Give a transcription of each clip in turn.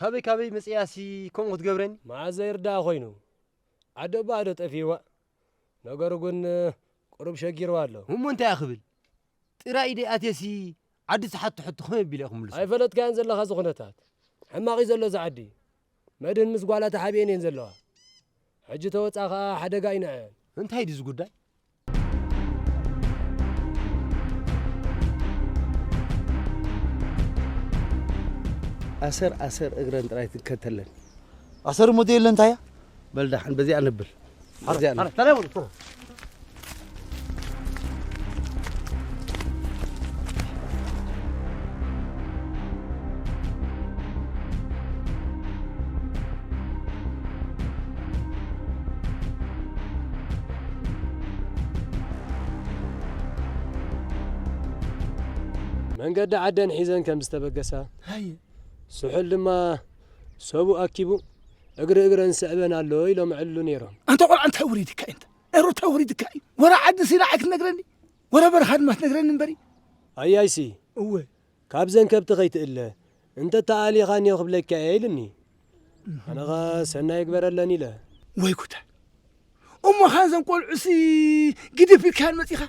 ካበይ ካበይ መጽያሲ ከምኡ ክትገብረኒ? መዓዘ ይርዳእ ኮይኑ? ዓዲ ኣቦኣ ዶ ጠፊእዋ? ነገሩ ግን ቁሩብ ሸጊርዋ ኣሎ። እሞ እንታይ እያ ክብል? ጥራይ ኢደይ ኣትየሲ ዓዲ ዝሓቶ ሕቶ ከመይ ኣቢለ እየ ክምልሶ? ኣይፈለጥካዮን ዘለኻ እዚ ኩነታት። ሕማቕ እዩ ዘሎ እዚ ዓዲ። መድህን ምስ ጓላ ተሓቢኤን እየን ዘለዋ። ሕጂ ተወጻ ኸኣ ሓደጋ እዩ ንዐን። እንታይ ድዩ እዚ ጉዳይ? ኣሰር ኣሰር እግረን ጥራይ ትከተለን። ኣሰር እሞ ዘየለ እንታይ እያ? በል ደሓን በዚኣ ነብል። በዚኣ ነብል። መንገዲ ዓደን ሒዘን ከም ዝተበገሳ፣ ሃየ። ስሑል ድማ ሰብኡ ኣኪቡ፣ "እግሪ እግረን ስዕበን ኣሎ" ኢሎም ዕሉ ነይሮም። ኣንታ ቆልዓ፣ እንታይ ውሪድካ እዩ እንተ? ኤሩ፣ እንታይ ውሪድካ እዩ? ወረ ዓዲ ሲና ኣይክትነግረኒ፣ ወረ በረኻ ድማ ትነግረኒ እምበሪ። ኣያይሲ፣ እወ። "ካብዘን ከብቲ ከይትእለ፣ እንተ ተኣሊኻኒ ክብለካ እየ" ኢሉኒ። ኣነ ኸ "ሰናይ ይግበረለን" ኢለ። ወይ ጉድ! እሞ ኻንዘን ቆልዑሲ ግድፍ ኢልካን መጺኻ?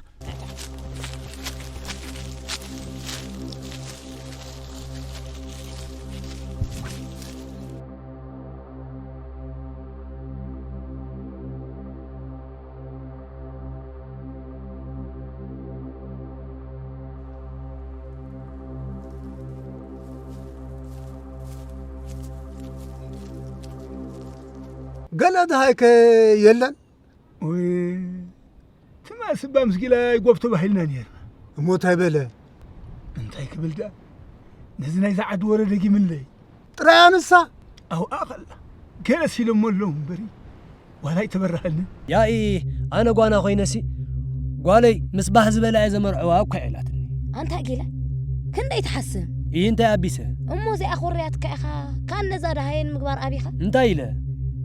ገለ ደሃይከ የለን? ወይ፣ ትማል ስባ ምስ ጊላይ ጎፍ ተባሂልና ነይርና። እሞ እንታይ በለ? እንታይ ክብል ደኣ? ነዚ ናይዛ ዓዲ ወረ ደጊምለይ። ጥራይ ኣንሳ? ኣብኣ ኸላ ገለ ሲሎሞ ኣለዉ እምበሪ፣ ዋላ ኣይተበራሃልንን። ያኢ፣ ኣነ ጓና ኮይነሲ፣ ጓለይ ምስ ባህ ዝበላ እየ ዘመርዕዋ እኳ ኢላትኒ። ኣንታ ጊላ፣ ክንደይ ትሓስም? ኢሂ፣ እንታይ ኣቢሰ? እሞ እዚኣ ኮርያትካ ኢኻ፣ ካን ነዛ ደሃየን ምግባር ኣቢኻ? እንታይ ኢለ?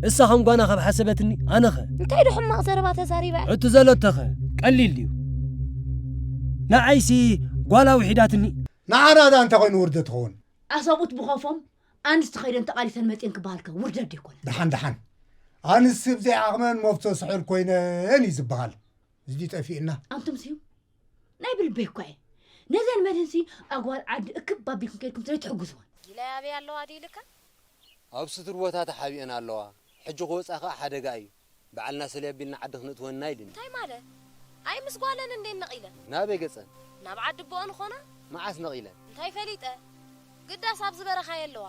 እሳ ከም ጓና ካብ ሓሰበትኒ፣ ኣነኸ? እንታይ ዶ ሕማቕ ዘረባ ተዛሪባ? እቱ ዘለቶኸ? ቀሊል ድዩ? ንዓይሲ ጓላ ውሒዳትኒ። ንዓና ደኣ እንታይ ኮይኑ ውርደት ትኸውን? ኣሰብኡት ብኸፎም ኣንስቲ ከይደን ተቓሊሰን መጺኤን ክበሃልከ ውርደት ዶ ኣይኮነን? ደሓን፣ ደሓን። ኣንስቲ ብዘይ ዓቕመን መፍቶ ስሑል ኮይነን እዩ ዝበሃል። እዚ ድዩ ጠፊእና? ኣንቱም ስዩም፣ ናይ ብልበይ እኳ እየ። ነዘን መድህንሲ ኣጓል ዓዲ እክብ ኣቢልኩም ከይድኩም ስለ ትሕግዝወን። ጊላይ ኣበይ ኣለዋ ድዩ ኢልካ? ኣብ ስቱር ቦታ ተሓቢኤን ኣለዋ። ሕጂ ክወጻ ከኣ ሓደጋ እዩ። በዓልና ሰልያ ኣቢልና ዓዲ ክነእትወና ኢሉኒ። እንታይ ማለት? ኣይ ምስ ጓለን እንዴ ነቒለን? ናበይ ገጸን? ናብ ዓዲ ኣቦኣን ኾና? መዓስ ነቒለን? እንታይ ፈሊጠ? ግዳስ ኣብዚ በረኻ የለዋ።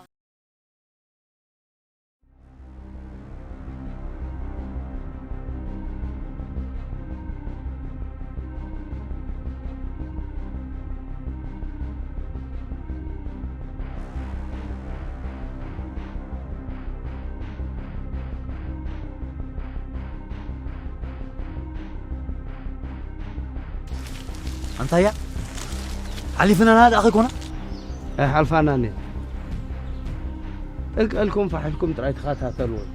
ኣንታያ፣ ሓሊፍናና ደኣ ከይኮና? ኣይሓልፋናን እየን። ጠንቀልኩም ፋሕ ኢልኩም ጥራይ ተኸታተልወን።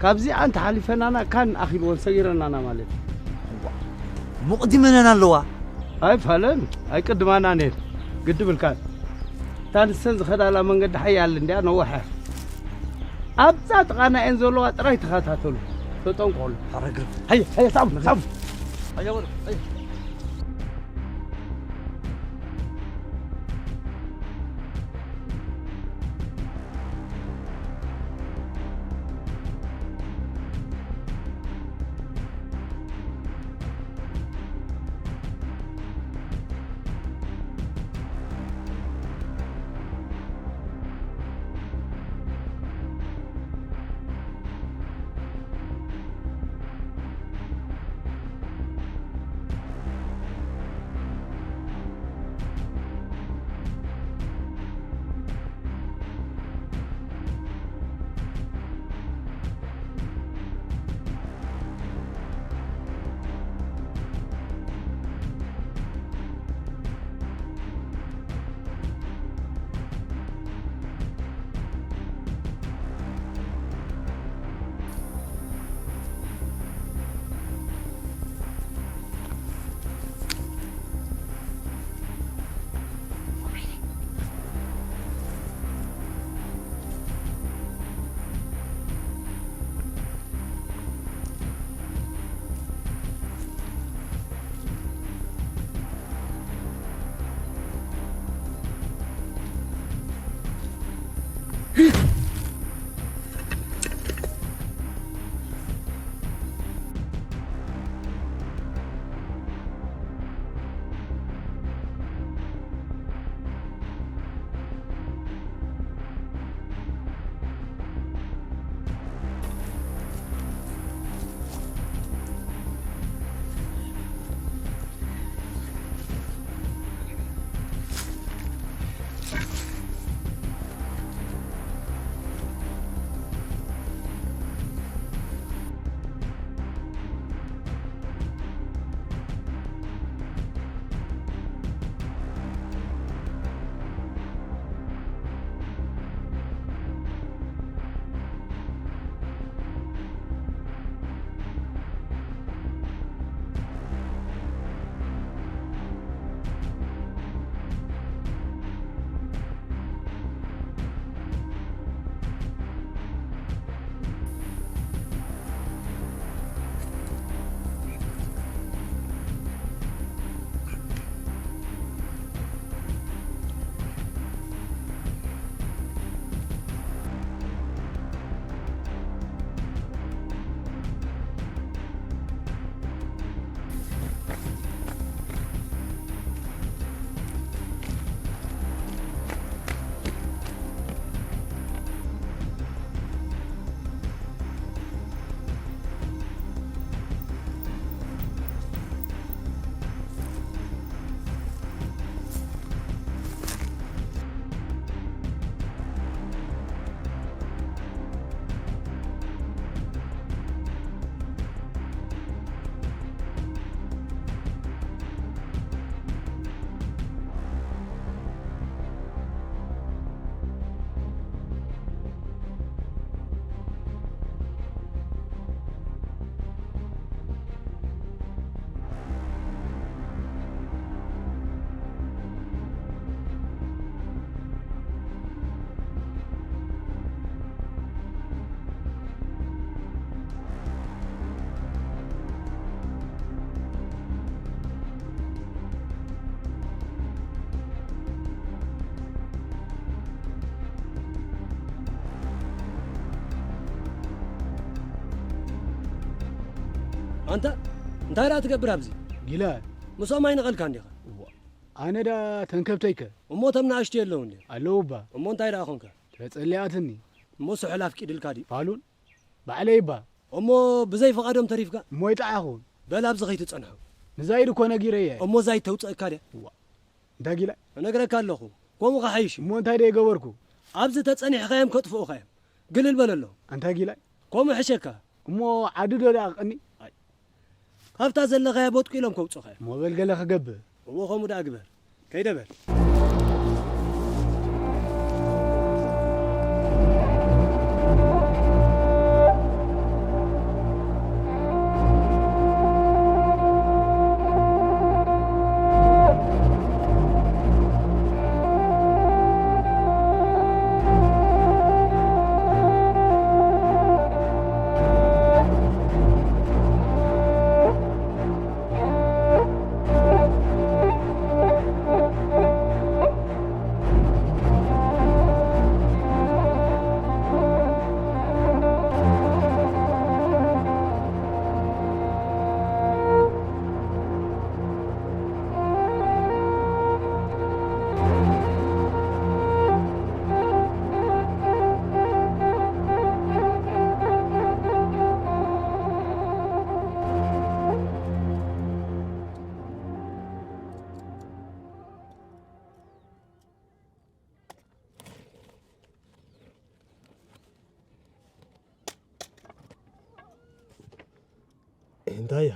ካብዚኣን ተሓሊፈናና ካን ኣኺልወን ሰጊረናና ማለት እዩ። እሞ ቅዲመነን ኣለዋ። ኣይፋለን፣ ኣይቅድማናን እየን። ግድም ኢልካን። እታ ንሰን ዝኸዳላ መንገዲ ሓያል እንድያ፣ ነዋሕ እያ። ኣብዛ ጥቓና እየን ዘለዋ፣ ጥራይ ተኸታተሉ። ተጠንቀቑሉ። ሓረግርፍ። ሃየ፣ ሃየ፣ ሳቡ፣ ሳቡ። ሃየ፣ በሉ፣ ሃየ። ኣንታ እንታይ ደኣ ትገብር ኣብዚ? ጊላ። ምስኦም ኣይነቐልካን ዲኻ? እዋ፣ ኣነ ደኣ ተን ከብተይከ? እሞ እቶም ንኣሽቱ የለውን ድዮም? ኣለዉ እባ። እሞ እንታይ ደኣ ኾንካ? ተጸሊኣትኒ። እሞ ስሑል ኣፍቂድልካ ድዩ? ፋሉን ባዕለይ እባ። እሞ ብዘይ ፍቓዶም ተሪፍካ? እሞ ይጥዓኹን። በል ኣብዚ ከይትጸንሖ። ንዛይድ እኮ ነጊረየ። እሞ ዛይድ ተውጽኣካ ድያ? እዋ፣ እንታይ ጊላይ? እነግረካ ኣለኹ። ከምኡ ክሓይሽ እዩ። እሞ እንታይ ደኣ ይገበርኩ? ኣብዚ ተጸኒሕካዮም ከጥፍኡኻ እዮም። ግልል በለሎም። ኣንታ ጊላይ? ከምኡ ሕሸካ። እሞ ዓዲ ዶ ደኣ ቀኒ? ኣይ። ካብታ ዘለኻያ ቦጥቂ ኢሎም ከውጹኻ እዮም። እሞ በል ገለ ክገብር። እሞ ከምኡ ደኣ ግበር። ከይደ በል። እንታይ እያ?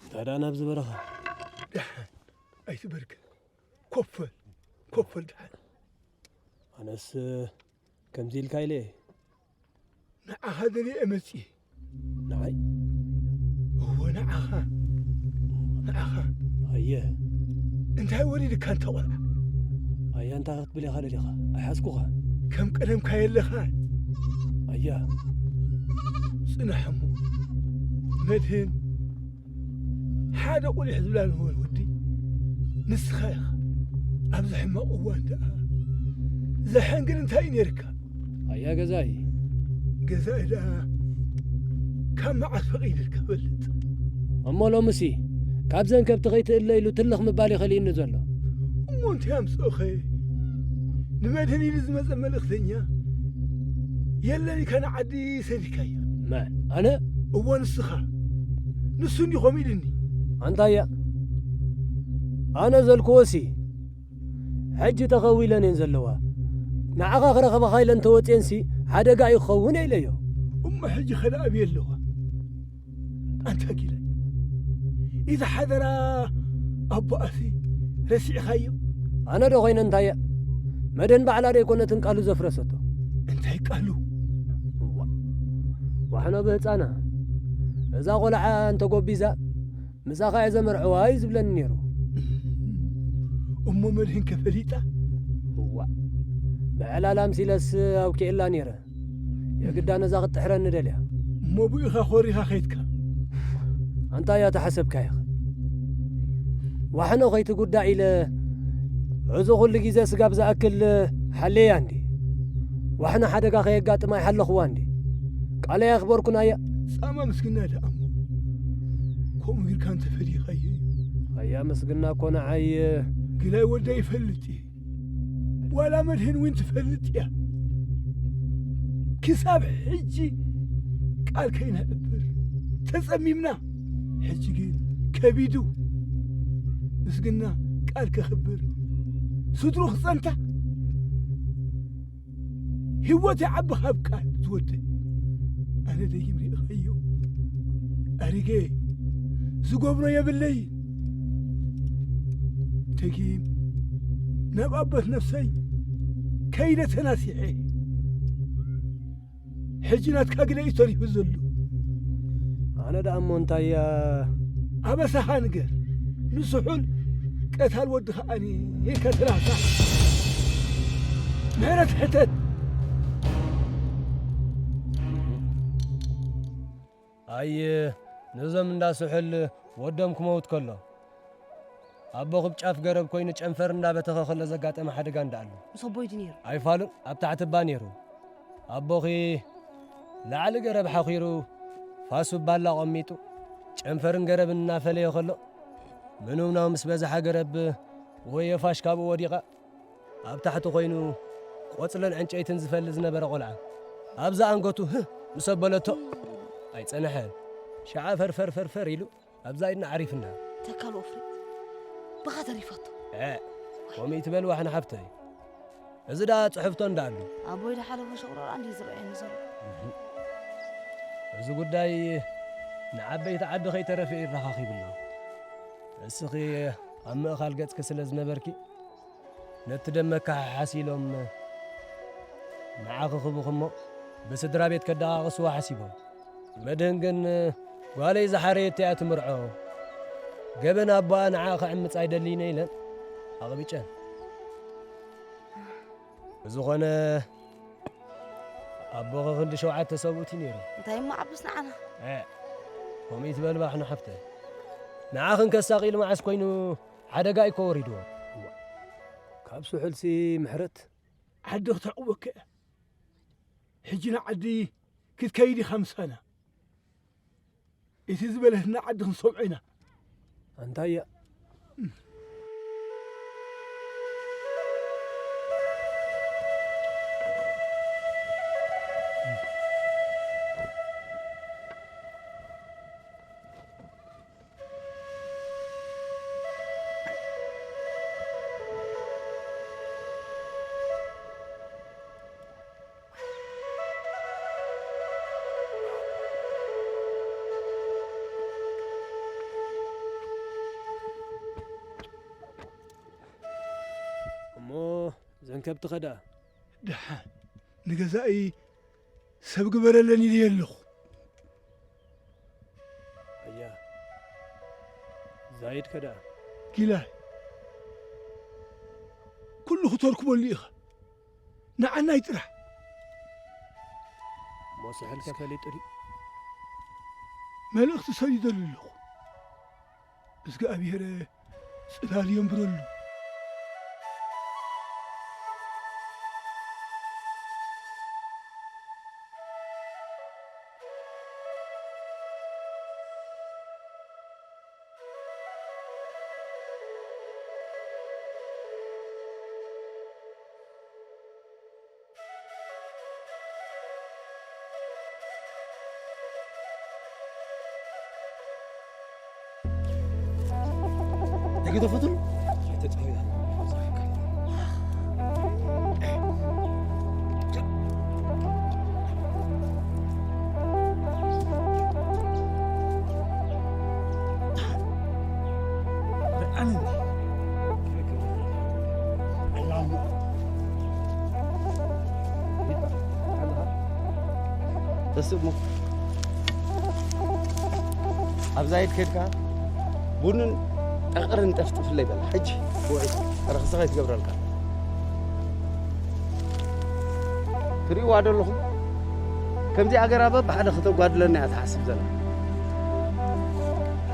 እንታይ ደኣ ናብዚ በረኻ? ደሓን ኣይትበርክ። ኮፈል፣ ኮፈል ደሓን። ኣነስ ከምዚ ኢልካ ኢለ እየ። ንዓኻ ደልየ እየ መጺኤ። ንዓይ? እወ፣ ንዓኻ። ንዓኻ። ኣየ። እንታይ ወሪድካ፣ እንተ ቖልዓ? ኣያ፣ እንታይ ክትብል ኢኻ ደሊኻ? ኣይሓዝኩኻን። ከም ቀደምካ የለኻን። ኣያ። ጽናሕ እሞ። መድህን፣ ሓደ ቁሊሕ ዝብላ ንበል ወዲ፣ ንስኻ ኢኻ። ኣብዚ ሕማቕ እዋን ደኣ ዘሐንግል እንታይ እዩ ነይርካ? ኣያ ገዛኢ። ገዛኢ ደኣ ካብ መዓስ ፈቒድልካ ፈልጥ? እሞ ሎምሲ ካብዘን ከብቲ ከይትእለ ኢሉ ትልኽ ምባል እዩ ከሊእኒ ዘሎ። እሞ እንታይ ኣምጽኦኸ? ንመድህን ኢሉ ዝመጸ መልእኽተኛ የለን ኢልካ ንዓዲ ሰዲድካያ። መን? ኣነ? እወ፣ ንስኻ። ንሱ እንዲዩ ከምኡ ኢሉኒ። ኣንታያ፣ ኣነ ዘልክዎሲ፣ ሕጂ ተኸዊለን እየን ዘለዋ። ንዓኻ ክረኽበኻ ኢለን ተወፅየንሲ፣ ሓደጋ እዩ ክኸውን ኢለዮ። እሞ ሕጂ ኸ ደኣ ኣበይ ኣለዋ? ኣንታ ጊላይ፣ ኢዛ ሓደራ ኣቦኣሲ ረሲዕኻዮ? ኣነ ዶ ኾይነ እንታይ እያ? መድህን ባዕላ ዶ ኣይኮነትን ቃሉ ዘፍረሰቶ? እንታይ ቃሉ? እዋ፣ ዋሕኖ ብህፃና፣ እዛ ቆልዓ እንተጎቢዛ፣ ምሳኻ እየ ዘመርዕዋ እዩ ዝብለኒ ነይሩ። እሞ መድህን ከ ፈሊጣ? እዋ፣ ብዕላላ ምሲለስ ኣውኪዕላ ነይረ። የግዳ ነዛ ክትጥሕረኒ ደልያ። እሞ ብኡ ኢኻ ኮሪኻ ኸይድካ? ኣንታ እያ ተሓሰብካ ኢኻ። ዋሕኖ ከይትጉዳእ ኢለ፣ እዚ ኩሉ ግዜ ስጋብ ዝኣክል ሓለያ እንዲ። ዋሕኖ ሓደጋ ከየጋጥማ ይሓለኽዋ እንዲ። ቃለይ ኣኽበርኩን ኣያ። ጻማ ምስግና ደኣ እሞ፣ ከምኡ ጌርካ እንተፈሊኻዮ እዩ። ኣያ ምስግና እኮ ንዓይ ግላይ ወደይ ይፈልጥ እየ። ዋላ መድህን እውን ትፈልጥ እያ። ክሳብ ሕጂ ቃል ከይነዕብር ተጸሚምና። ሕጂ ግን ከቢዱ። ምስግና ቃል ከኽብር፣ ስድሩ ክጸንታ። ህይወት ይዓቢ ካብ ቃል ዝወደ። ኣነ ደይም ርኢኸዮ። ኣሪገ ዝገብሮ የብለይ። ደጊም ናብ ኣቦት ነፍሰይ ከይደ ተናሲሐ። ሕጂ ናትካ ግደ እዩ ተሪፉ ዘሎ። ኣነ ደኣ እሞ እንታይ እያ? ኣበሳኻ ንገር። ንስሑል ቀታል ወዲ ከኣኒ ኢልካ ተናሳሕ። ምሕረት ሕተት። ኣየ፣ ነዞም እንዳ ስሑል ወዶም ክመውት ከሎ፣ ኣቦኺ ብጫፍ ገረብ ኮይኑ ጨንፈር እንዳበተኸ ከሎ ዘጋጠመ ሓደጋ እንዳኣሉ። ምስ ኣቦይ ድዩ ነይሩ? ኣይፋሉን፣ ኣብ ታሕቲ እባ ነይሩ። ኣቦኺ ላዕሊ ገረብ ሓኺሩ፣ ፋስ ባላ ኣቐሚጡ ጨንፈርን ገረብን እናፈለየ ከሎ፣ ምንውናው ምስ በዝሓ፣ ገረብ ወይ የፋሽ ካብኡ ወዲቓ፣ ኣብ ታሕቲ ኮይኑ ቆጽልን ዕንጨይትን ዝፈሊ ዝነበረ ቆልዓ፣ ኣብዛ ኣንገቱ ህህ ምስ ኣበለቶ ኣይጸንሐን። ሸዓ ፈርፈር ፈርፈር ኢሉ ኣብዛ ኢድና ዓሪፍና። ተካል ወፍሪ፣ ብኻ ተሪፈቶ። እ፣ ከምኡ ይትበል ዋሕና ሓፍተይ። እዚ ደኣ ጽሕፍቶ እንዳኣሉ። ኣቦይ ዝሓለፎ ሸቑረራ እንዲዩ ዝረኣየኒ ዘሎ። እዚ ጉዳይ ንዓበይቲ ዓዲ ከይተረፈ ይረኻኺብሎ። እስኺ ኣብ ምእኻል ገጽኪ ስለ ዝነበርኪ፣ ነቲ ደም መከሓሓሲ ኢሎም ንዓኺ ክብኹ እሞ፣ ብስድራ ቤት ከደቓቕስዎ ሓሲቦም። መድህን ግን፣ ጓለይ ዝሓረየት እያ ትምርዖ። ገበን ኣቦኣ ንዓ ክዕምጽ ኣይደልይን ኢለን ኣቕቢጨን። ብዝኾነ፣ ኣቦኺ ክንዲ ሸውዓተ ሰብኡት እዩ ነይሩ። እንታይ እሞ ዓብስ ንዓና? እ፣ ከምኡ ይትበል ባሕና ሓፍተይ። ንዓኽን ከሳቒሉ መዓስ ኮይኑ ሓደጋ እዩ እኮ ወሪድዎ። ካብ ስሑልሲ ምሕረት ዓዲ ክተዕቁበካ እያ። ሕጂ ንዓዲ ክትከይድ ኢኻ ምሳና። እቲ ዝበለትና ዓዲ ክንሰምዖ ኢና። ኣንታያ። እሞ እዘን ከብትኸ ደኣ? ደሓን ንገዛኢ ሰብ ግበረለን ኢለ ኣለኹ። ኣያ፣ ዛይድ ከ ደኣ? ጊላይ፣ ኩሉ ክተርክበሉ ኢኻ። ንዓናይ ጥራሕ። እሞ ስሕልከ ፈሊጡ ድዩ? መልእኽቲ ሰዲደሉ ኣለኹ። እግዚኣብሔር ጽላል የንብረሉ። ተስእሞ ኣብዛ ኢድ ከድካ ቡንን ጠቕርን ጠፍጥፍለይ በላ። ሕጂ ውዒ ረኽስኻ ይትገብረልካ። ትርእይዋ ዶ ኣለኹም? ከምዚኣ ገራበ ብሓደ ከተጓድለና እያ ትሓስብ ዘላ።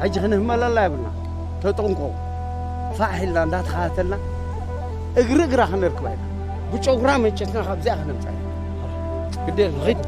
ሕጂ ክንህመለላ የብልና። ተጠንቀቑ። ፋሕ ኢልና እንዳተኸታተልና እግሪ እግራ ክንርክባ ኢና። ብጨጉራ መንጨትና ካብዚኣ ክነምጻ ኢና። ግዴ ንኺድ።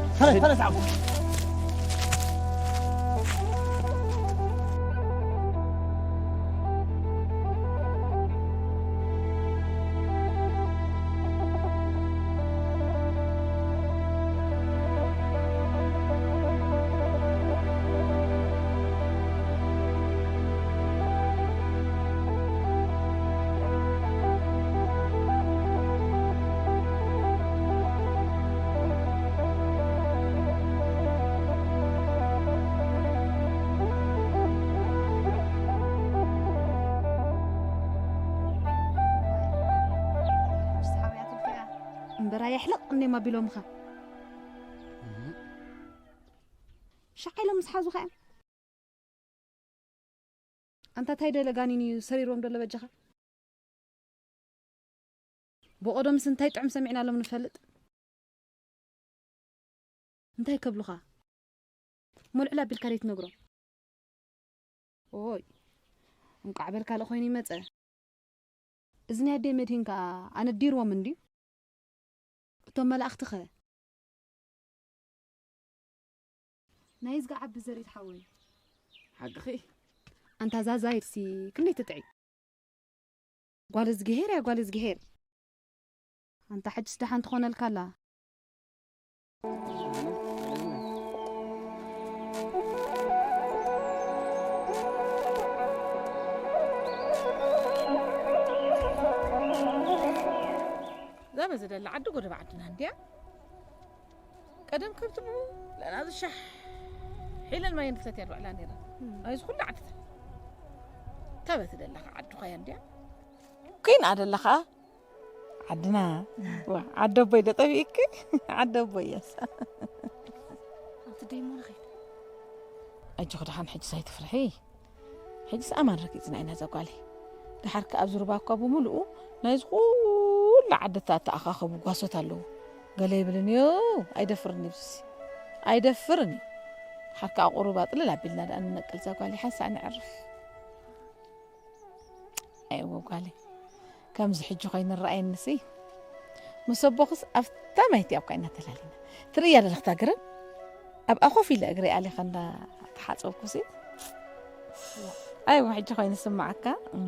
እምበራ የሕልቕ እንዴም ኣቢሎምኻ? ሻዕ ኢሎም ምስ ሓዙኻ እዮም። ኣንታ ታይ ደለ ጋኒን እዩ ሰሪርዎም ደሎ በጃኻ? ብቐደምስ እንታይ ጥዑም ሰሚዕናሎም ንፈልጥ? እንታይ ከብሉኻ? ሞልዕል ኣቢልካ ደይ ትነግሮም? ኦይ፣ እንቋዕ በል ካልእ ኮይኑ ይመጸ። እዚ ናይ ኣደይ መድሂን ከኣ ኣነዲርዎም እንድዩ? እቶም መላእኽቲ ኸ? ናይ ዝጋ ዓቢ ዘሪት ሓወይ። ሓቅኺ። ኣንታ ዛዛይርሲ ክንደይ ትጥዒ? ጓል እዝግሄር እያ፣ ጓል እዝግሄር። ኣንታ ሕጅስ ደሓን ትኾነልካ ኣላ። እዛ በዚ ደላ ዓዲ ጎደብ ዓድና እንድያ። ቀደም ከብቲ ብሙሉ ናብዚ ሻሕ ሒለን ማይ ንሰትያ ንውዕላ ነይረን። እም። ናይዚ ኩሉ ዓድታት። እታ በቲ ደላኻ ዓዲ ኾያ እንድያ። ኮይና ደላኻ ዓድና። ዋ፣ ዓደቦይ ዶ ጠፊእኪ? ዓደቦይ እያስ። ኣብቲ ደይሞ ንኸይድ። ኣጆኺ ደሓን ሕጅስ ኣይትፍርሒ። ሕጅስ ኣማን ረጊጽና ኢና እዛ ጓለይ። ደሓር ከኣ ኣብዚ ሩባ እኳ ብምሉኡ ናይዚ ኩሉ ዓድታት ተኣኻኸቡ ጓሶት ኣለዉ። ገለ ይብልን እዩ፣ ኣይደፍርን እዩ ብዝሲ። ኣይደፍርን እዩ። ደሓር ከኣ ቁሩብ ኣጥልል ኣቢልና ደኣ ንነቅል እዛ ጓለይ ሓንሳእ ነዕርፍ። ኣይወ ጓለይ፣ ከምዚ ሕጂ ኮይኑ ረኣየኒሲ። ምስ ኣቦኽስ ኣብታ ማይቲ ኣብ ኮይና ተላሊና። ትርእያ ደለኽታ ግርም? ኣብኣ ኮፍ ኢለ እግረይ ኣሊኸ እንዳ ተሓጸብኩሲ። ኣይወ ሕጂ ኮይኑ ስምዓካ። እም።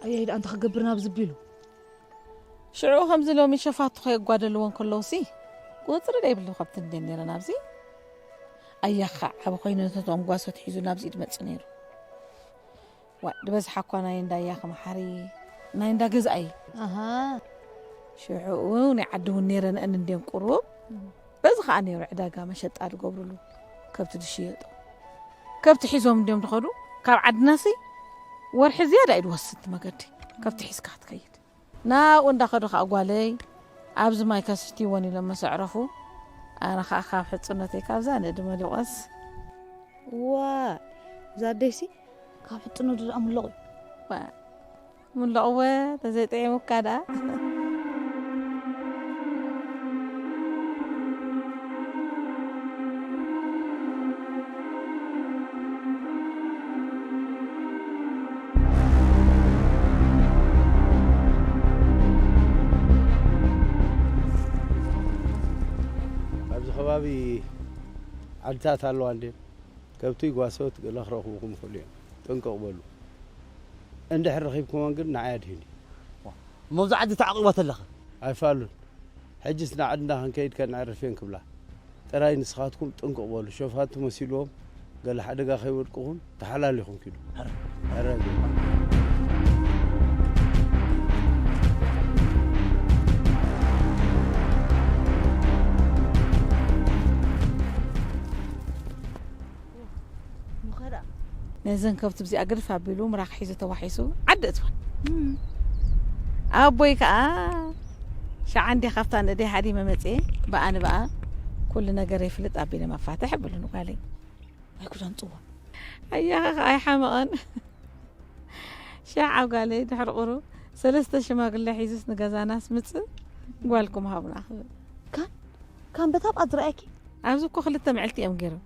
ኣየይ ደኣ እንታይ ክገብር ናብ ዝቢሉ? ሽዑ ከምዚ ሎሚ ሸፋቱ ከየጓደልዎ እንከለውሲ፣ ቁጽሪ ደይብሉ ከብቲ እንድየን ነይረን ኣብዚ። ኣያኻ ዓቢ ኮይኑ ነቶም ጓሶት ሒዙ ናብዚ ድመጽእ ነይሩ። ዋ፣ ዝበዝሓ እኳ ናይ እንዳ ኣያኺ መሓሪ፣ ናይ እንዳ ገዛኢ። ኣሃ። ሽዑ ናይ ዓዲ እውን ነይረንአን እንድየን ቁሩብ። እም። በዚ ኸኣ ነይሩ ዕዳጋ መሸጣ ዝገብሩሉ፣ ከብቲ ዝሽየጡ። ከብቲ ሒዞም እንድዮም ዝኸዱ፣ ካብ ዓድናሲ ወርሒ ዝያዳ እዩ ዝወስድ እቲ መገዲ፣ ከብቲ ሒዝካ ክትከይድ። ናብኡ እንዳኸዱ ኸኣ ጓለይ፣ ኣብዚ ማይ ከስትይወን ኢሎም መሰዕረፉ። ኣነ ኸኣ ካብ ሕጽኖተይ ካብዛ ነዲ መሊቆስ። ዋ፣ እዛ ኣደይሲ ካብ ሕጽኖ ድኣ ምለቑ እዩ። ዋ፣ ምለቕወ፣ ተዘይጥዒሙካ ደኣ። ኣብዚ ከባቢ ዓድታት ኣለዋ እንድየን። ከብቲ ጓሶት ገለ ክረኽቡኹም ይኽእሉ እዮም። ጥንቅቕ በሉ። እንድሕር ረኺብኩሞን ግን ንዓይ ኣድሂኒ። ዋ፣ እሞ ኣብዚ ዓዲ ተዓቂባ ተለኻ? ኣይፋሉን። ሕጅስ ንዓድና ክንከይድ ከነዕርፍ እየን ክብላ። ጥራይ ንስኻትኩም ጥንቅቕ በሉ። ሸፋቱ መሲልዎም ገለ ሓደጋ ከይወድቅኹም ተሓላሊኹም ኪዱ። ሕረ። ሕረ ግባ። ምኸዳ። ነዘን ከብቲ ብዚኣ ግድፍ ኣቢሉ ምራኽ ሒዙ ተዋሒሱ ዓዲ እትወን። እም። ኣቦይ ከኣ ሸዓ እንዴ ካብታ ንእደይ ሃዲመ መጽኤ፣ ብኣ ንብኣ ኩሉ ነገር ይፍልጥ ኣቢለ መፋትሕ እብሉ ንጓለይ። ኣይ ጉድ ኣምጽዋ። ኣያኻ ከኣ ኣይሓመቐን። ሸዓ ጓለይ ድሕሪ ቁሩብ ሰለስተ ሽማግለ ሒዙስ ንገዛናስ ምጽእ ጓልኩም ሃቡና ክብል። ካን፣ ካን በታ ኣብኣ ዝረኣየኪ? ኣብዚ እኮ ክልተ መዕልቲ እዮም ገይሮም።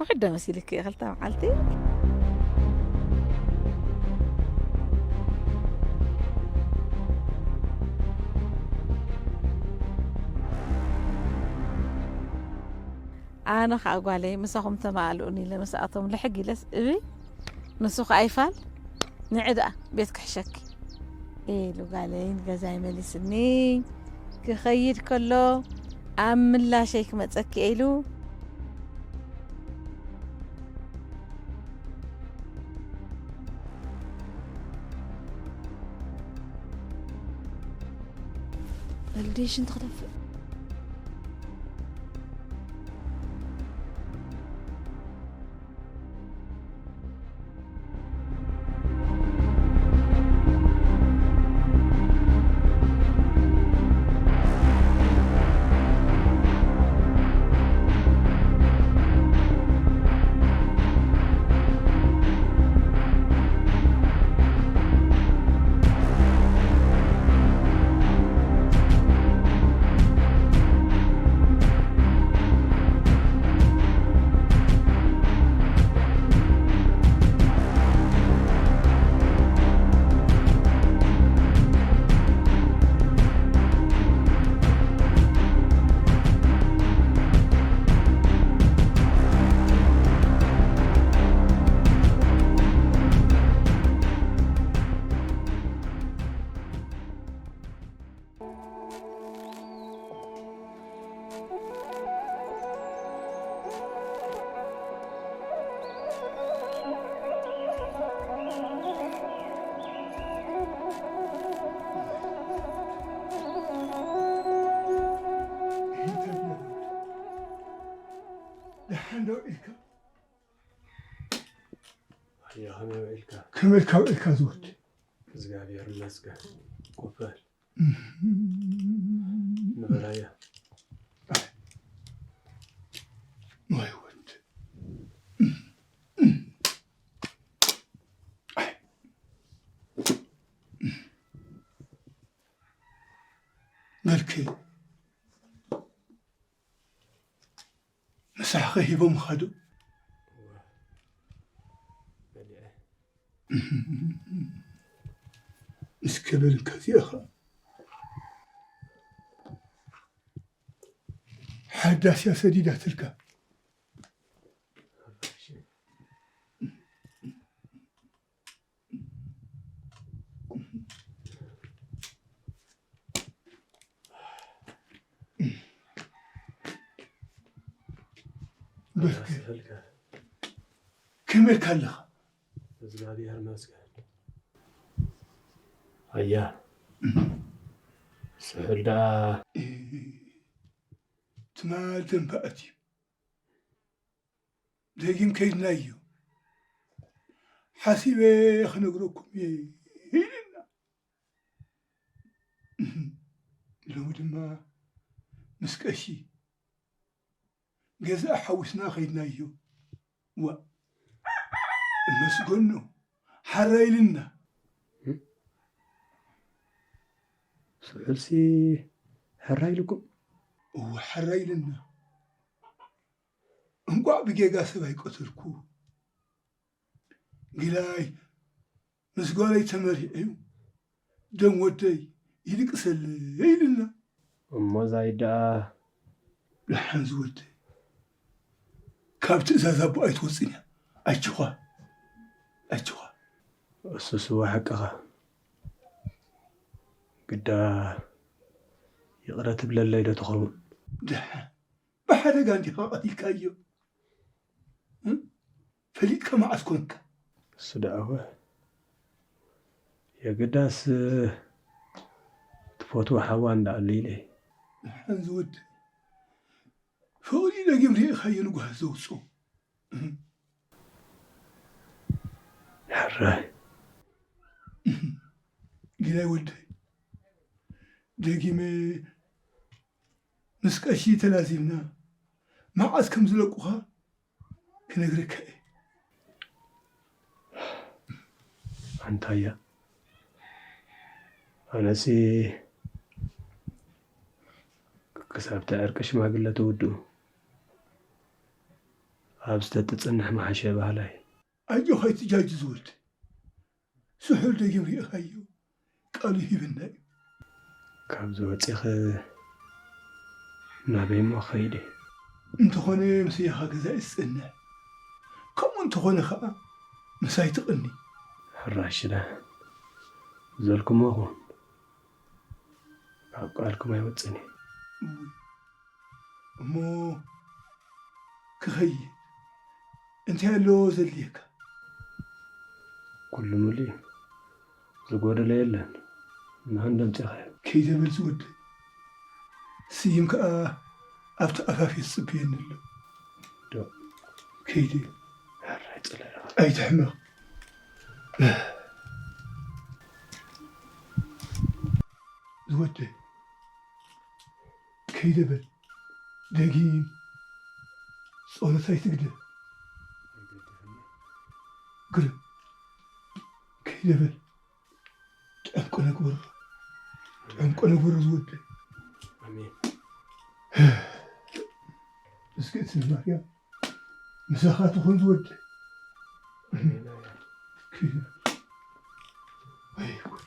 ውሑድ ዶ መሲልኪ ክልተ መዓልቲ? ኣነ ኸኣ ጓለይ ምሳኹም ተማልኡኒ ኢለ ምስኣቶም ልሕግ ኢለስ እብይ ንሱ ኸኣ ይፋል ንዒ ደኣ ቤት ክሕሸኪ ኢሉ ጓለይ ንገዛይ መሊስኒ ክኸይድ ከሎ ኣብ ምላሸይ ክመጸኪ ኢሉ በልዴሽን ትኽተፍእ ደሓን ዶ ውዒልካ? ኣያ፣ ከመይ ውዒልካ? ከመይ ኢልካ ውዒልካ ዝወድ? እግዚኣብሔር ይመስገን። ኮፍ በል። ንበል ኣያ። ወይ ወድ። በልኪ ምሳሕኺ ሂቦምኻ ዶ? በሊዐ። እስከ በል እንካ እዚኣ ኸዓ ሓዳስ እያ ሰዲዳትልካ። በልከ ስሕልከ ከመይ ኢልካ ኣለኻ? እግዚኣብሔር ይመስገን። ኣያ ስሑል ደኣ ትማል ተንባእት እዩ። ደጊም ከይድናዮ ሓሲበ ክነግረኩም እየ ኢልና። ሎሚ ድማ ምስ ቀሺ ገዛ ሓዊስና ከይድናዮ። ዋ እመስገኖ ሓራ ኢልና። ስሑልሲ ሕራ ኢልኩም? እወ ሓራ ኢልና። እንቋዕ ብጌጋ ሰብ ኣይቀተልኩ። ግላይ ምስ ጓለይ ተመሪዐ እዩ። ደም ወደይ ይድቅሰለይ ኢልና። እሞ ዛይድ ደኣ ደሓን ዝወደይ ካብ ትእዛዝ ኣቦ ኣይትወፅን እያ። ኣይችኳ ኣይችኳ። እሱስ እወ ሓቅኻ። ግዳ ይቕረ ትብለለይ ዶ ትኸውን? ደሓን ብሓደጋ እንዲኻ ቀቲልካዮ። እ? ፈሊጥካ መዓስ ኮንካ? እሱ ደኣ እወ የግዳስ ትፈትዎ ሓዋ እንዳኣሉ ኢለ። ደሓን ዝወደይ ፍቕሪ ደጊም ርኢኻዮ ንጓህ ዘውፅኦ። ሕራይ ግዳይ ወደይ ደጊመ ምስ ቀሺ ተላዚብና መዓስ ከም ዝለቁኻ ክነግረካ እየ። ኣንታያ ኣነሲ ክሳብቲ ዕርቂ ሽማግለ ትውድኡ ኣብ ዝተትጽንሕ መሓሸ ባህላይ። ኣጆኻ ኣይትጃጅ ዝወድ ስሑል ደጊም ርኢኻዮ ቃሉ ሂብና እዩ። ካብዚ ወፂኺ ናበይ እሞ ክኸይድ እየ? እንተኾነ ምስ እያኻ ገዛ እዩ ዝፀንሕ። ከምኡ እንተኾነ ኸዓ ምሳይ ትቕኒ። ሕራሽ ዳ ዘልኩሞ ኹን ካብ ቃልኩም ኣይወፅን እየ። እሞ ክኸይድ እንታይ ኣሎ ዘድልየካ? ኩሉ ሙሉ እዩ። ዝጎደለ የለን። ንህንደምፂኻዮ። ከይደ በል ዝወደይ። ስይም ከኣ ኣብቲ ኣፋፍ እዩ ዝፅበየኒ ኣሎ። ዶ ከይደ ሕራይ ፅለራ። ኣይትሕመቕ። ዝወደይ ከይደ በል። ደጊም ጸሎት ኣይትግደፍ። ግርም ከይደ በል። ጨንቆ ነግበሮ ጨንቆ ነግበሮ ዝወደይ። ኣሜን። እስኪ እቲ ማርያም ምሳኻ ትኹን ዝወደይ። ኣሜን ኣያ። ከይደ በል። ወይ ጉድ።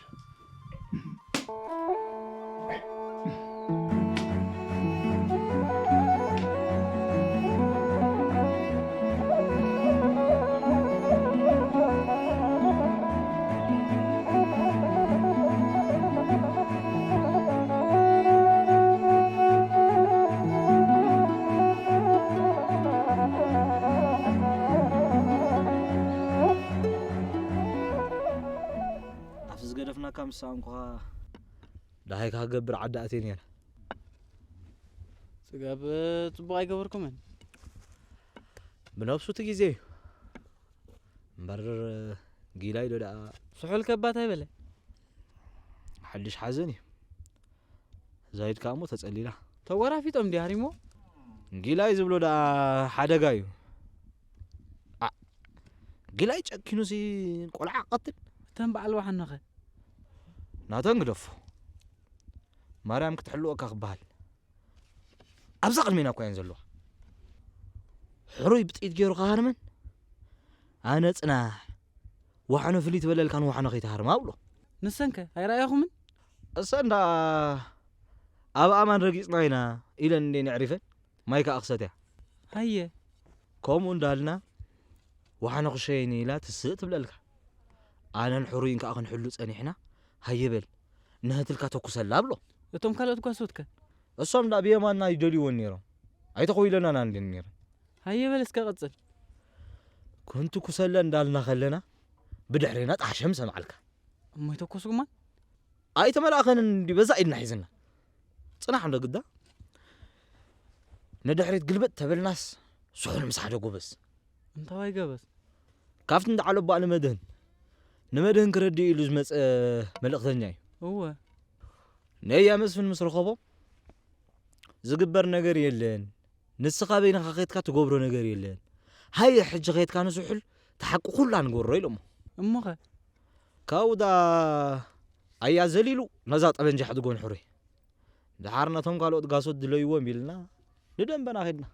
ኣብቲ ዝገደፍናካ ምስ ሰኣንኩኻ ደሃይካ ክገብር ዓዲ ኣትየ ነይረ። ስጋብ ጽቡቕ ኣይገበርኩምን። ብነብሱ እቲ ግዜ እዩ እምበር፣ ጊላይ ዶ ደኣ? ስሑል ከባ እንታይ በለ? ሓድሽ ሓዘን እዩ። ዛይድ ከኣ እሞ ተጸሊላ። ተወራፊጦም ድዩ ሃሪሞ? ጊላይ ዝብሎ ደኣ ሓደጋ እዩ። ኣ፣ ጊላይ ጨኪኑሲ ቆልዓ ቀትል። እተን በዓል ዋሕኖኸ? ናተን ግደፎ። ማርያም ክትሕልወካ ክበሃል። ኣብዛ ቅድሜና እኮ እየን ዘለዋ። ሕሩይ ብጥይት ገይሩ ክሃርመን፣ ኣነ ጽናሕ፣ ዋሕኖ ፍልይ ትበለልካን ዋሕኖ ከይትሃርማ ኣብሎ። ንሰንከ ኣይረኣኹምን? እሰ እንዳ ኣብ ኣማን ረጊጽና ኢና ኢለን እንዴ ነዕሪፈን፣ ማይ ከኣ ክሰትያ። ሃየ። ከምኡ እንዳልና ዋሕኖ ክሸይን ኢላ ትስእ ትብለልካ። ኣነን ሕሩይን ከኣ ክንሕሉ ጸኒሕና፣ ሃየ በል፣ ንህትልካ ተኩሰላ ኣብሎ። እቶም ካልኦት ጓሶትከ? እሶም ደኣ ብየማንና ይደልይወን ነይሮም። ኣይተኾይለናን ኣንድን ነይረን። ሃየ በል እስከ ቀጽል። ክንትኩሰለን እንዳልና ከለና፣ ብድሕሬና ጣሕሸም ሰምዓልካ። እሞ ይተኮስኩማ? ኣይተመላእኸንን እንዲ በዛ ኢድና ሒዝና። ጽናሕ እንዶ ግዳ። ንድሕሪት ግልብጥ ተበልናስ፣ ስሑል ምስ ሓደ ጎበዝ። እንታዋይ ገበዝ? ካብቲ እንዳ ዓለባ ንመድህን። ንመድህን ክረድእ ኢሉ ዝመጸ መልእኽተኛ እዩ። እወ። ነያ መስፍን ምስ ረኸቦ፣ ዝግበር ነገር የለን። ንስኻ በይንኻ ኸይድካ ትገብሮ ነገር የለን። ሃየ ሕጂ ኸይድካ ንስሑል፣ እቲ ሓቂ ኩላ ንገሮ ኢሎሞ። እሞኸ? ካብኡ ደኣ ኣያ ዘሊሉ ነዛ ጠበንጃ ሕድጎ ንሕሩይ። ደሓር ነቶም ካልኦት ጋሶት ድለይዎም ኢልና ንደንበና ኸድና።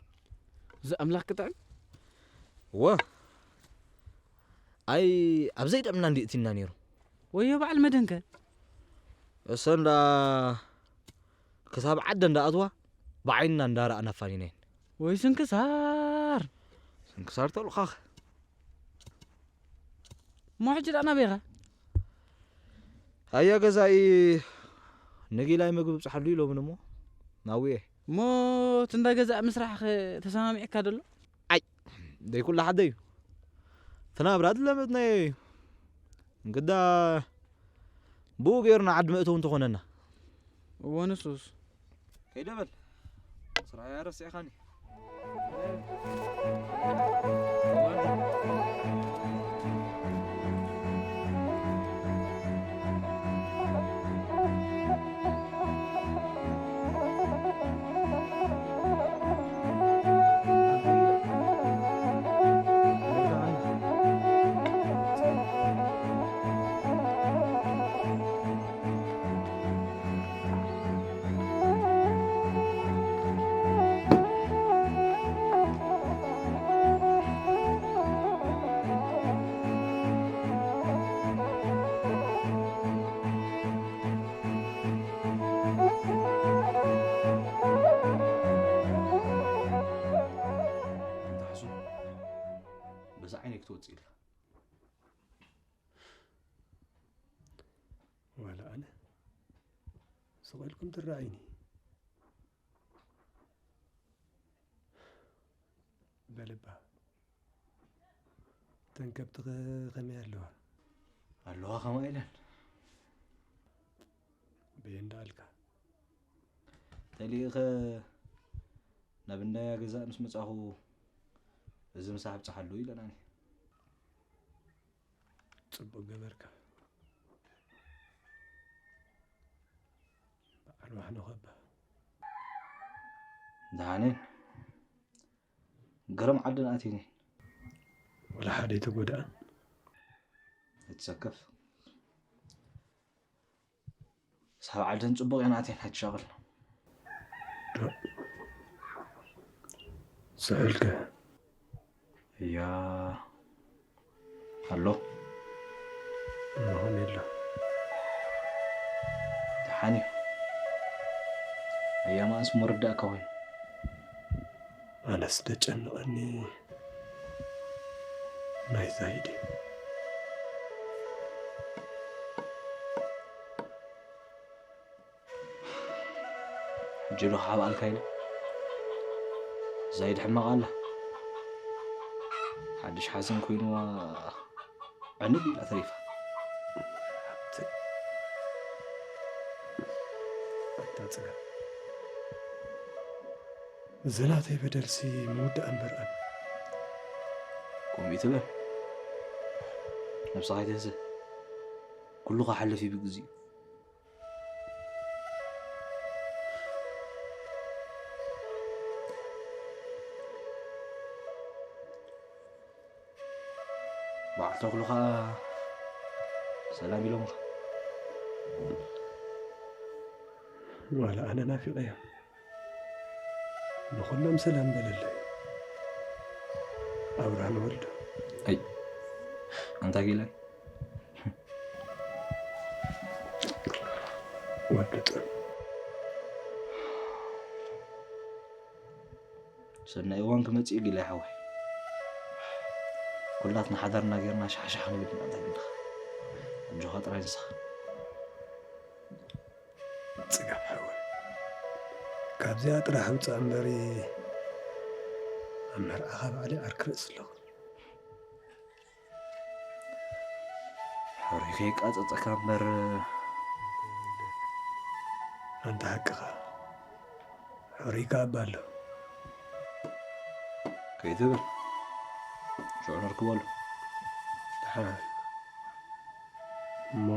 እዚ ኣምላኽ ክጥዕም? እወ። ኣይ፣ ኣብ ዘይደምና እንዲ እቲና ነይሩ። ወዮ በዓል መድህንከ? እሰን ደኣ ክሳብ ዓደ እንዳኣትዋ ብዓይንና እንዳረኣና ኣፋኒነን። ወይ ስንክሳር! ስንክሳር ተልኻኸ። እሞ ሕጂ ደኣ ናበይ ኢኻ? ኣያ ገዛኢ ንጊላይ ምግቢ ብጽሓሉ ኢሎምን እሞ ናብኡ እየ። እሞ እቲ እንዳ ገዛኢ ምስራሕ ኸ ተሰማሚዕካ ደሎ? ኣይ፣ ደይ ኩሉ ሓደ እዩ። እቲ ናብራ ዝለመድናዮ እዩ። እንግዳ ብኡ ገይሩና ዓዲ መእተዊ እንተኾነና። እወ፣ ንሱስ። ከይደ በል። ስራሕ ኣረሲዕኻኒ። እንተ ሕሱም፣ በዚ ዓይነይ ክትወጽእ ኢልካ። ዋላ ኣነ ስቕ ኢልኩም ትረኣዩኒ። በል እባ፣ እተን ከብትኸ ከመይ ኣለዋ? ኣለዋ ከምኣ ኢለን። በየን ደኣ ኣልካ? ተሊእኸ ናብ እንዳያ ገዛእ ምስ መጻኹ፣ እዚ ምሳሕ ኣብጽሓሉ ኢለናኒ። ጽቡቕ ገበርካ። በዓል ዋሕኖ ከባ። ደሓነን። ገረም ዓደን ኣትየን። ወላ ሓደ ኣይተጎድኣን። ኣይትሰከፍ። ሳብ ዓደን ጽቡቕ እየን ኣትየን፣ ኣይትሻቐል። ዶ-፣ ስሑልከ? እያ። ኣሎ። መኾን የሎ። ደሓን እዩ። ኣያማእስ ምርዳእካ ኮይኑ። ኣነስ ደጨንቐኒ ናይ ዛይድ እዩ። ሕጂ ዶ ክሓብኣልካ ኢለ? ዛይድ ሕማቕ ኣላ። ሓድሽ ሓዘን ኮይንዋ ዕንብ ኢላ ተሪፋ። ኣታ ጽጋ። እዚ ናተይ በደልሲ ምውዳእ እምበር ኣብ ከምኡ ትብል? ነብስኻ ኣይትህሰ። ኩሉ ክሓልፍ እዩ ብግዚኡ። በዓል ተኽሉ ኸኣ ሰላም ኢሎምኻ። ዋላ ኣነ ናፊቐዮም። ንኹሎም ሰላም በለለይ። ኣብርሃም ወልዱ። ኣይ፣ ኣንታ ጊለን። ወዱ ጥዑም። ሰናይ እዋን ክመጽእ እዩ ጊላይ ሓወይ። ኩላትና ሓዳርና ጌርና ሻሕሻሕ ንብል ኢና እንታይ ግድኻ። ኣጆኻ ጥራይ ንስኻ። ጽጋብ ሓወይ። ካብዚኣ ጥራሕ ውጻእ እምበሪ ኣብ መርዓኻ ባዕለይ ዓርኪ ርእሲ ኣለኹ። ሕሩይ ከይቃጸጸካ እምበር። ኣንታ ሓቅኻ። ሕሩይ ከኣ እባ ኣሎ። ከይትብል። ሽዑ ነርክበሉ። ደሓን። እሞ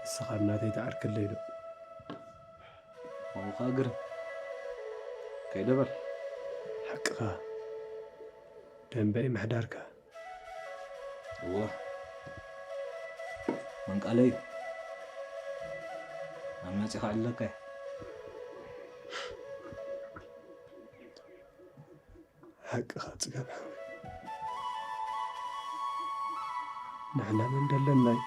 ንስኻ ኣብ ናተይ ትዓርክለይ ዶ? ከምኡ ኸኣ ግርም። ከይደ በል። ሓቅኻ። ደንበ እዩ ምሕዳርካ። እወ። መንቃለይ እዩ። ኣብ መጺኻ ኣለካ እየ። ሓቅኻ ጽጋብ ሓወይ። ንሕና መን ደለና እዩ?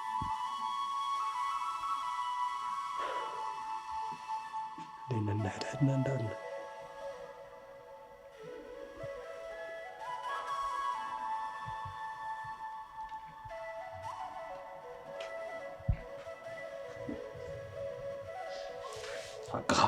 ደይ ነንሕድሕድና እንዳበልና። ሓቅኻ።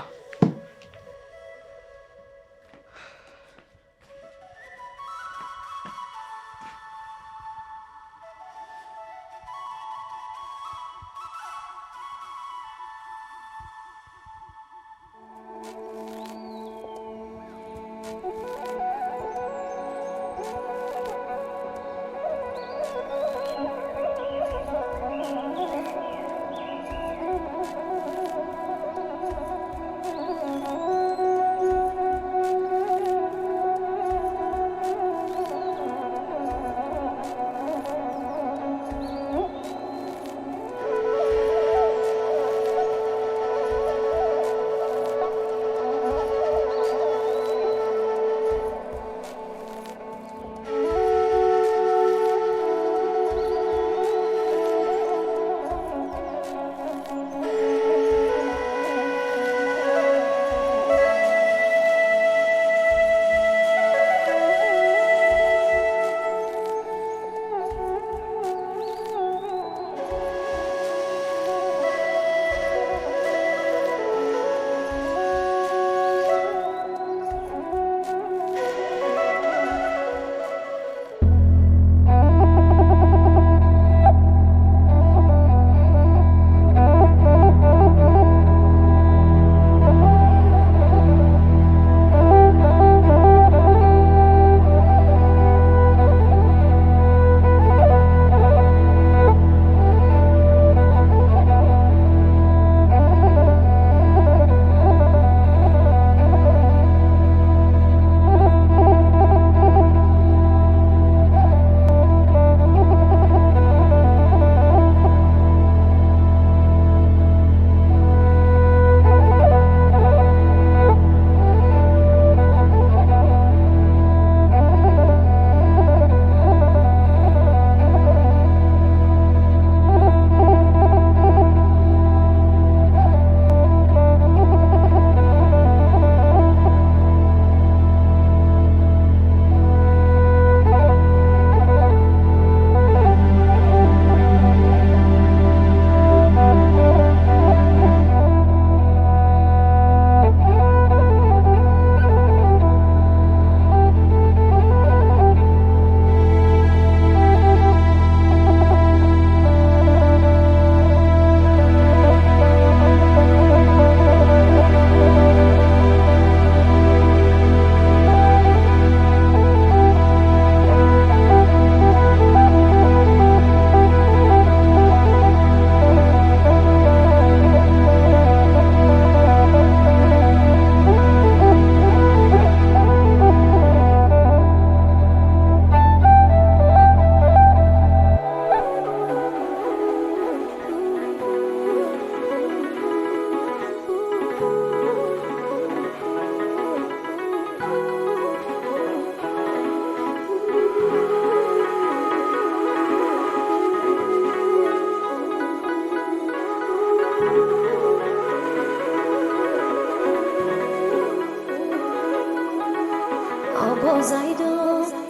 ዛይዶ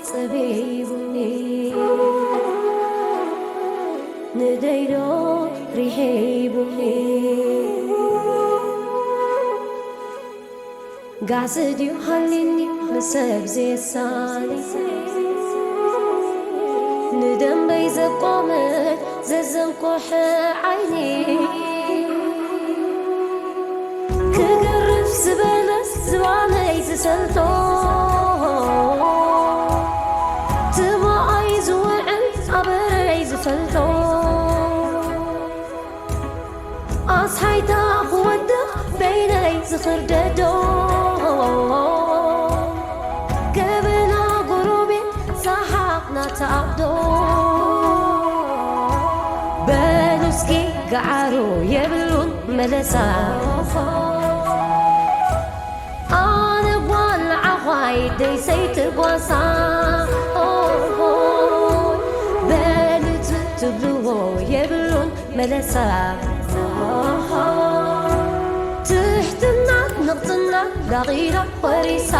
ጸቢቡኒ፣ ንደይዶ ሪሒቡኒ። ጋስ ድዩ ሃሊኒ ንሰብ ዘየሳኒ፣ ንደንበይ ዘቋምት ዘዘንቆሐ ዓይኒ። ክገርፍ ዝበለ ዝባነይ ዝሰልቶ፣ ትማኣይ ዝውዕል ኣበረይ ዝፈልጦ። ኣስሓይታ ክወድቕ በይነይ ዝኽርደዶ፣ ገበና ጎረቤት ሰሓቕ ናተኣቕዶ። በሉ እስኪ ገዓሩ የብሉን መለሳ። ኣነ ጓል ዓዃይ ደይሰይቲ ጓሳ። ኦሆ፣ በሉ ትብልዎ የብሉን መለሳ። ትሕትና ንቕጽና ዳቒላ ወሪሳ።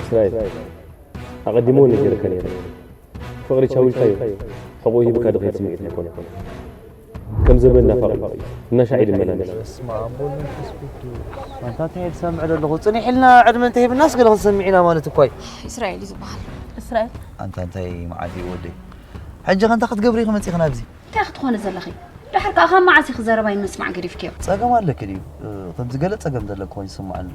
እስራኤል፣ ኣቐዲሞ ነጊረካ ነይረ። ፍቕሪ ቻው ኢልካዮ፣ ሕቑኡ ሂብካ ድኽየት ስምዒት ኣይኮነን። ከም ዘመድ ናፋቒ እናሻዕ ይድመላለስ። በስመ ኣብ ወወልድ ወመንፈስ ቅዱስ። ኣንታ እንታይ እየ ዝሰምዕ ዘለኹ? ጽኒሕ ኢልና ዕድመ እንተሂብናስ ገለ ክንሰምዕ ኢና ማለት እኮ እዩ። እስራኤል እዩ ዝበሃል። እስራኤል? ኣንታ እንታይ መዓት እዩ ወደይ? ሕጂ ከ እንታይ ክትገብሪ ኢኺ መጺኺ ናብዚ? እንታይ ክትኾኒ ዘለኺ? ድሓር ከኣ ካብ መዓስ ኢኺ ዘረባይ ንምስማዕ ገዲፍክዮ? ጸገም ኣለኪ ድዩ? እ፣ ከምዚ ገለ ጸገም ዘለኪ ኮይኑ ይስምዓኒ።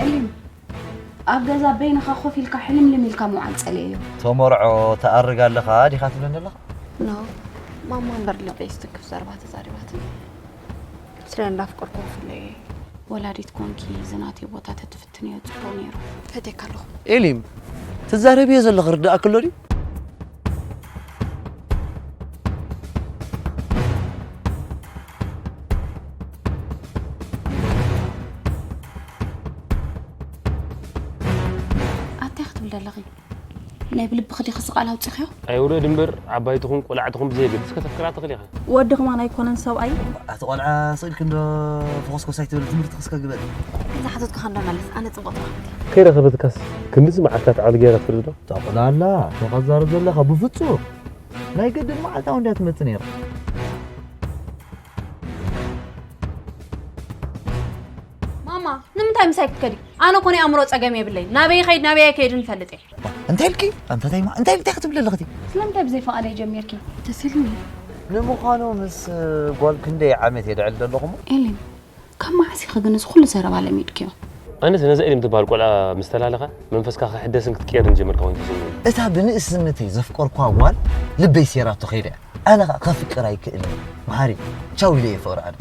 ኤሊም፣ ኣብ ገዛ በይንኻ ኮፍ ኢልካ ሕልምልም ኢልካ ምውዓል ጸሊኤዮ። ተመርዖ ትኣርግ ኣለኻ ዲኻ ትብለኒ ኣለኻ? ኖ፣ ማማ እምበር ልበይ ዝትንክፍ ዘረባ ተዛሪባትኒ። ስለ እንዳፍቀርኩ ክፍለየ። ወላዲት ኮንኪ እዚ ናተይ ቦታ ተትፍትንዮ ጽቡቕ ነይሩ። ፈትየካ ኣለኹ። ኤሊም፣ ትዛረብዮ ዘለኺ ርዳእኪ ኣሎ ድዩ? ኣታይ ክትብል ዘለኺ? ናይ ብልብኺ ዲኺ እዚ ቃል ኣውጺኽዮ? ኣይውረድ እምበር፣ ዓባይ ትኹን ቆልዓ ትኹን ብዘየገድስ ከተፍቅራ ትኽእል ኢኻ። ወዲ ከማን ኣይኮነን ሰብኣይ። ኣቲ ቆልዓ ስቕ ኢልኪ እንዶ ፈኾስኮስ ኣይትበሊ፣ ትምህርትኺ እስከ ግበሪ። እዛ ሓተትኩኻ እንዶ መልስ፣ ኣነ ጽቡቕ ትምህርቲ። ከይረኸበትካስ ክንድዚ መዓልታት ዓቕሊ ገይራ ትፈርድ ዶ? ጠቕላላ፣ እንታይ ትዛረብ ዘለኻ? ብፍጹም። ናይ ግድን መዓልታዊ እንድያ ትመጽእ ነይራ። ማማ፣ ንምንታይ ምሳይ ክትከዲ? ኣነ እኮ ናይ ኣእምሮ ጸገም የብለይ። ናበይ ከይድ ናበይ ከይድ ንፈልጥ እየ። እንታይ ኢልኪ? ኣንታ እንታይ ማ-፣ እንታይ እንታይ ክትብሊ ኣለኽቲ? ስለምንታይ ብዘይ ፈቓደይ ጀሚርኪ? ደስ ኢሉኒ። ንምዃኑ ምስ ጓል ክንደይ ዓመት እየ ድዕል ዘለኹ እሞ? ኤሊም፣ ካብ መዓስ ኢኺ ግን እዚ ኩሉ ዘረባ ለሚድክዮ? ኣነስ ነዛ ኤሊም ትበሃል ቆልዓ ምስ ተላለኻ መንፈስካ ክሕደስን ክትቅየርን ጀመርካ ኮይኑ ተሰሚዑኒ። እታ ብንእስነተይ ዘፍቀርኳ ጓል ልበይ ሴራቶ ከይደ። ኣነ ኸኣ ከፍቅር ኣይክእልን። መሓሪ፣ ቻው ኢለ እየ ፍቕሪ ኣነ።